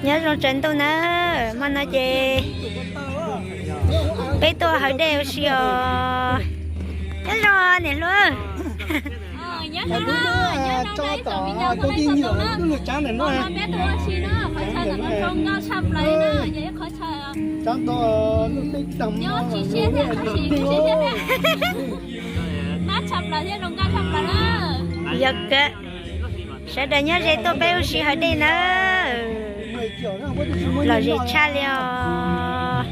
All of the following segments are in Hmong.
Nyob zoo tsaws ntuj na, hmo no ces peb tuaj haus dej ua si os. Nyob zoo niam hluas. Yog kawg, sawv daws nyob ze tuaj peb ua si haus dej nawb. Lom zem tshaj li os.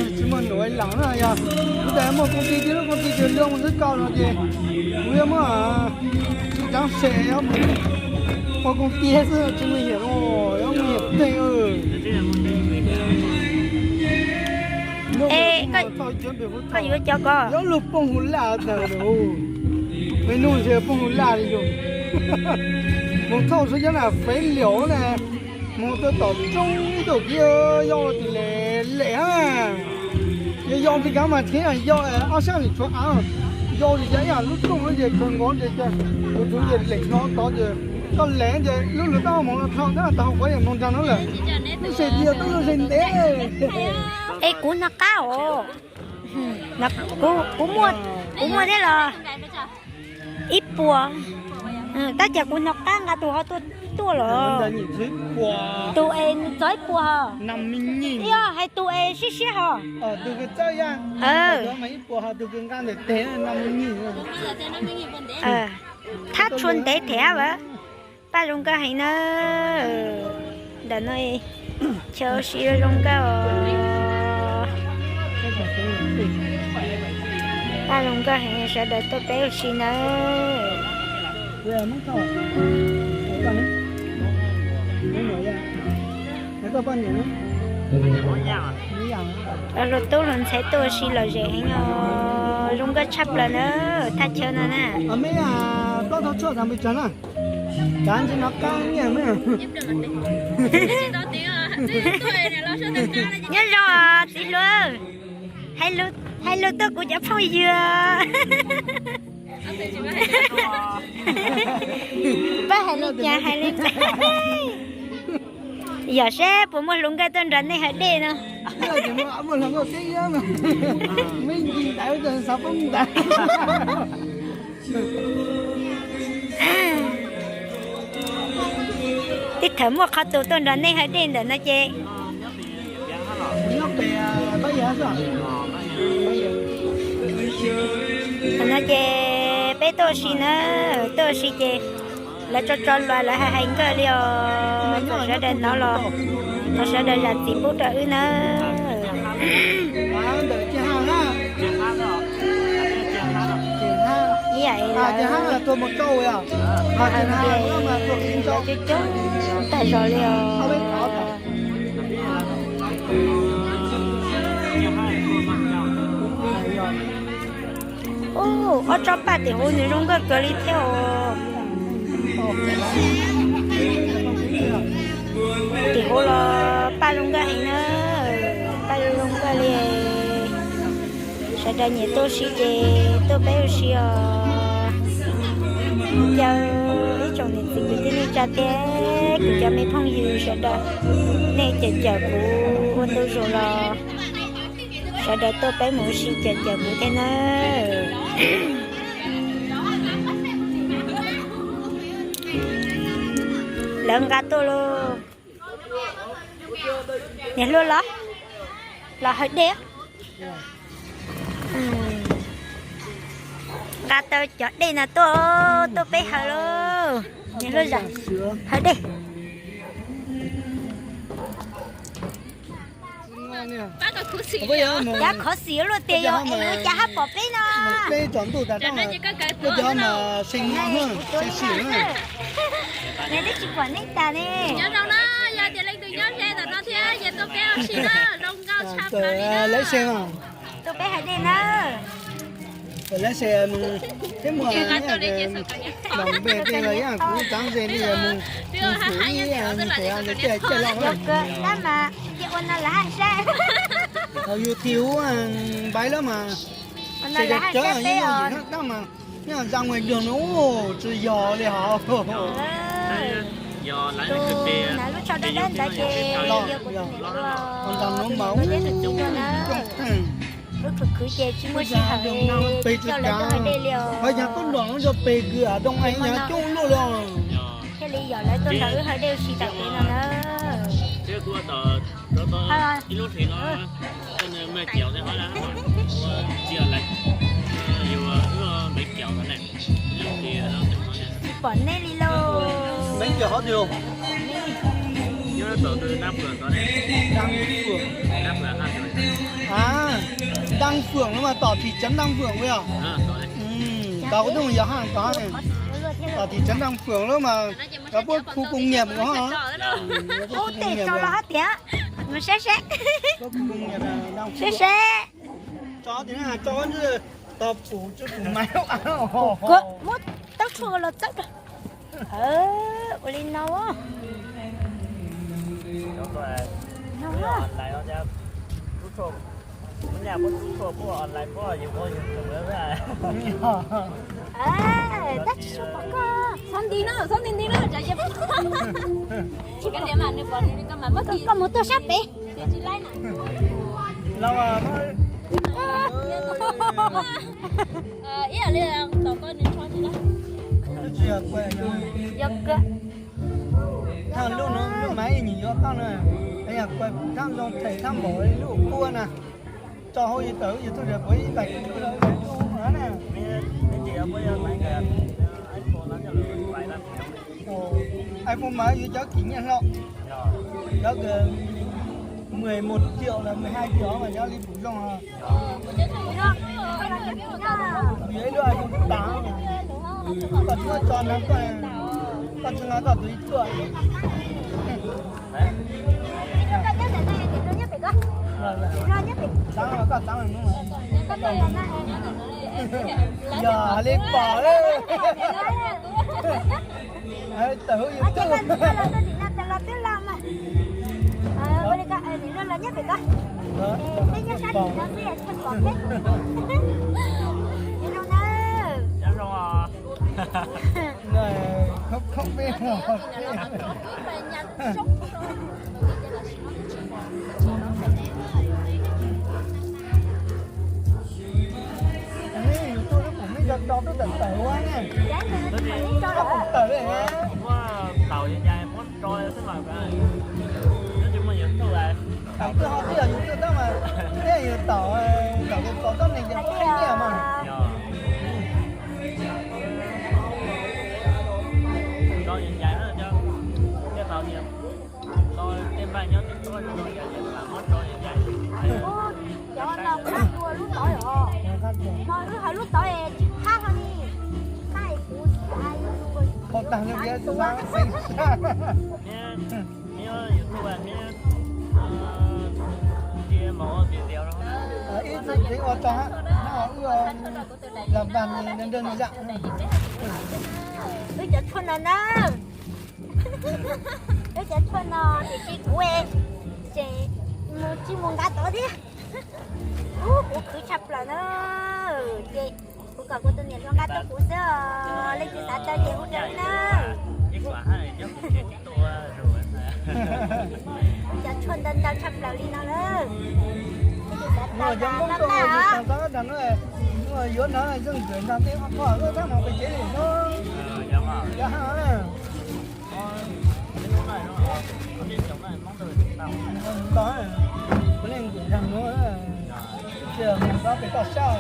Tsis muaj nuv lam na, yog ua cas muaj koom ti, tib lub koom ti twg lub mus xwb ko no ces kuv yuav muab tsis tsav se, ua koom ti xwb tsis muaj hiam, yuav muaj hiam pheej. Koj yuav cov ko, lub poob hu laj tag, nws nug ntshe poob hu laj li yog. Mus thauj xwb yog na, fev liaum na, mus rau tom roob ib tug kiv, yog tus lem lem hab. Yog yog li kav mas thiab, yog ob sab nim tshuav av, yog li cas ib yam lub rooj no ces kawg nkaus ces kuv tus ces lem no tod ces koj lem ces lub lwm tab mus no dhau tab tau qhuav yam mus nrag no lawm. Lub se tias tau lub se ntev. Es kuv hnov qab os. Kuv, kuv muaj thiab los ib puas. Tab sis kuv hnov qab nqa tus ho tuaj, tuaj los. Tus es txog ib puas ho. Yog hais tus es siab siab ho. Thab tshua ntev them a. Paj zoo nkauj heev na. Ntawm no chaw ua si zoo nkauj os. Paj zoo nkauj heev, sawv daws tuaj peb ua si nawb. Hluas tub hluas ntxhais tuaj ua si lom zem heev os, zoo nkauj tshaj plaws na, thaj chaw no na. Nyob zoo txiv hluas, hais lus tuaj kuv cov phooj ywg. Pab hais li cas hais li ntawd. Yog seb puas muaj hluas nkauj tuaj nrog nej haus dej no. Tib thaum muaj qhov tus tuaj nrog nej haus dej ntawm no ces, ntawm no ces peb tuaj ua si na, tuaj ua si ces lawv tso tso los lawv hais hais nkawj li os, kom sawv daws hnov los, kom sawv daws zam txim pub rau wb nawb. Ib yam li lawv coob coob tag zog li os. Ub, ob tsob paj tim hauv nws zoo nkauj kawg li thiab os. Tim hauv los paj zoo nkauj heev na, paj zoo nkauj li. Sawv daws nyiam tuaj ua si ces tuaj peb ua si os. Caw ib tsoom niam txiv kwv tij neej tsa thiab kuv cov me phooj ywg sawv daws, nej cawm cawm kuv ua ntu zus los sawv daws tuaj peb mus ua si cawm cawm kuv thiab nawb. Lawv nqa tuaj lauj. Niam hluas los, los haus dej. Nqa tau cov dej no tuaj, tuaj peb haus lauj. Niam hluas zam haus dej. Cas khov xim luaj tiag yog es yuav cas haj pom peb no. Neb tsis pom neb tas ne. Nyob zoo na, yog tias leej twg nyob ze ntawm no thiab ces tuaj peb ua si na, zoo nkauj tshaj plaws li na. Tuaj peb haus dej na. Lawv se mus thiab mus, los npe tej los yog kuv txav ze li mus, mus xum ib mus xum ntawd tej coj loj. Yog kawg tab mas cia ua no lawv haj saib. Hauv YouTube npaib lawm mas, ces yog cov yog yim tab mas, yog ra ngoài đường no tsis yog li hos. Tus hnav lub tsho dawb dawb ntawd ces yog kuv tus niam hluas, kuv tus niam hluas na. Wb khwv khwv ces tsis muaj sij hawm coj lawv tuaj hav dej li os. Thiaj li yog lawv tuaj nrog wb hav dej ua si tom kev no na. Tsis pom nej li lauj. Đăng Phượng. À, Đăng Phượng nó mà tỏ thị trấn Đăng Phượng vậy à? Ừ, tao cũng không hiểu hàng có này. Tỏ thị trấn Đăng Phượng đó mà. Có bốt khu công nghiệp đúng không? Ub, tes tso los hab tiag. Mus saib seb. Khu công nghiệp Đăng Phượng. Seb seb. Tso tias tso tau pum tso pum maiv. Muab taub tshuaj los txawb rau. Ua li no. Tab sis txhob nti no, txhob nti nti no, tsis, koj mus tuaj sab pem. Yog kawg. Thaj lub no lub mas ib nyuag yuav toj na, yog kuv thaj zoo them thaj npaum lub kua na, tso hauv yus tawm yus tuaj puav ib npaim lub na. iPhone mas yuav cov kim nyiaj hlo, cov mười một triệu là mười hai triệu mas cov li pum zoo. Vim ib lub iPhone twb tas, koj tsis muab tso na, koj tsis nqa koj tus ib tuaj. Txav los koj txav los no. Yog li pom. Tawm hauv YouTube. Khoom peb. Yus tuaj lub pum me cov tso twb tawm tawm ua ne. Tawm li. Tawm twb ho twb yog yus tuaj tab mas, thiab yus tawm, tawm tus tso tab neeg ces pab nyiaj mas. Cov no kuv ua lub tod os. No wb hawv lub tod tsis qab hlo li. Qab kuv xav. Qhov tag no xav xeev sab. Ib txwm tsev ua tso hab, no wb lam npag nws nrog nws zam. Wb cov tshuaj no na. Wb cov tshuaj no tiam sis kuv ces mus tsis mus nqa tod thiab. Ub, kuv khwv tshaj plaws na. Ces kuv kom kuv tus niam hluas nqa tuaj kuv xwb os, leej twg xav tau ces hu rau wb na. Cov tshuaj ntau ntau tshaj plaws li no na. Leej twg xav tau mas maj maj os. Yuav na, zeej nkawm nrog tej qhov qhov lub thab no pes cev li no. Yog ha. Kuv leej nkawm nrog no, tsis mus txog pem toj sab,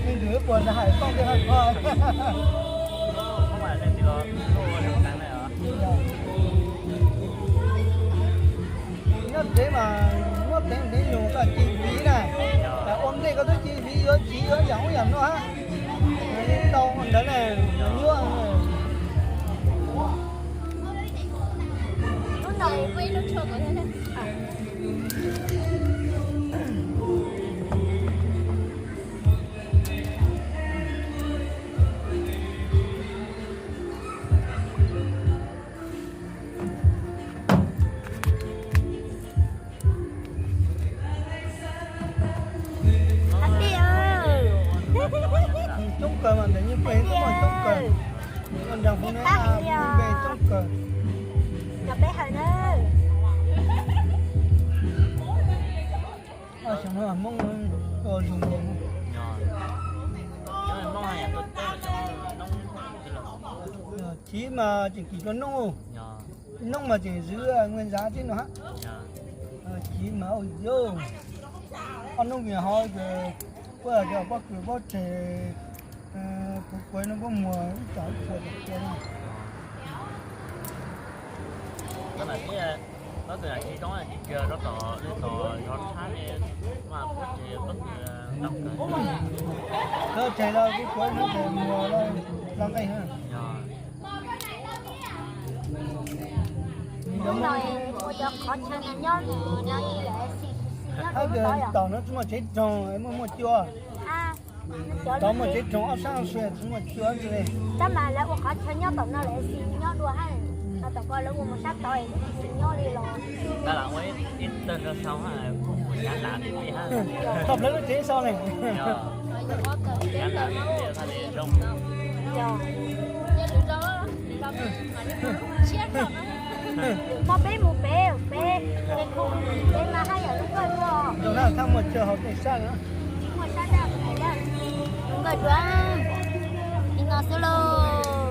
leej twg puas hais tooj tej qhov qhov. Nyob tsev mas nyob tsev ntev lus koj cia li na, ua ntej koj twb cia li yuav txiv yuav yam ub yam no hab. Tau ntawd ne, nyuaj. Coob kawg mas ntawm nyuj plig twb muaj coob kawg. Ua nrog kuv ne, npe coob kawg. peb hawm na. Xyoo no Hmoob zoo. Chiv mas tseem kim rau noob, noob mas tseem zwv nqua ntxav tib no hab. Chiv mas ua yog ob noob vim hov ces puab cov pob kws pob tseg, kuv kuav no puab muag ib tsam ib txhia tawm kiag no. Pob kws tsis zoo, tsis kiag rau tom li tom zov tshab es mas pob tseg, pob kws tau kawg. Pob tseg los kuv kuav no ces muag los nqaij. Hnub no ua cov qhov chaw no nyob, nyob ib lawm xi, xi nyob rau lub tod yom. Tom no tsis muaj tsev roog, muaj muaj cua. Tod muaj tsev roog ob sab ob sua, tsis muaj cua li. Tab mas lawv ua qhov chaw nyob tom no lawv xi nyob dua hab, tom ko lawv ua mus sab tod es lawv tsis xi nyob li los. Tab lam ua ib tawg rau sau hab, mus yav lam li hab. Thaum lawv lub tsev sau ne. Hmo peb mus pem, peb, peb mas haj yam zoo nkauj dua. Zoo na, thaj muaj chaw haus tej sab na. Muaj sab daj, zoo nkauj dua. Li no xwb lauj.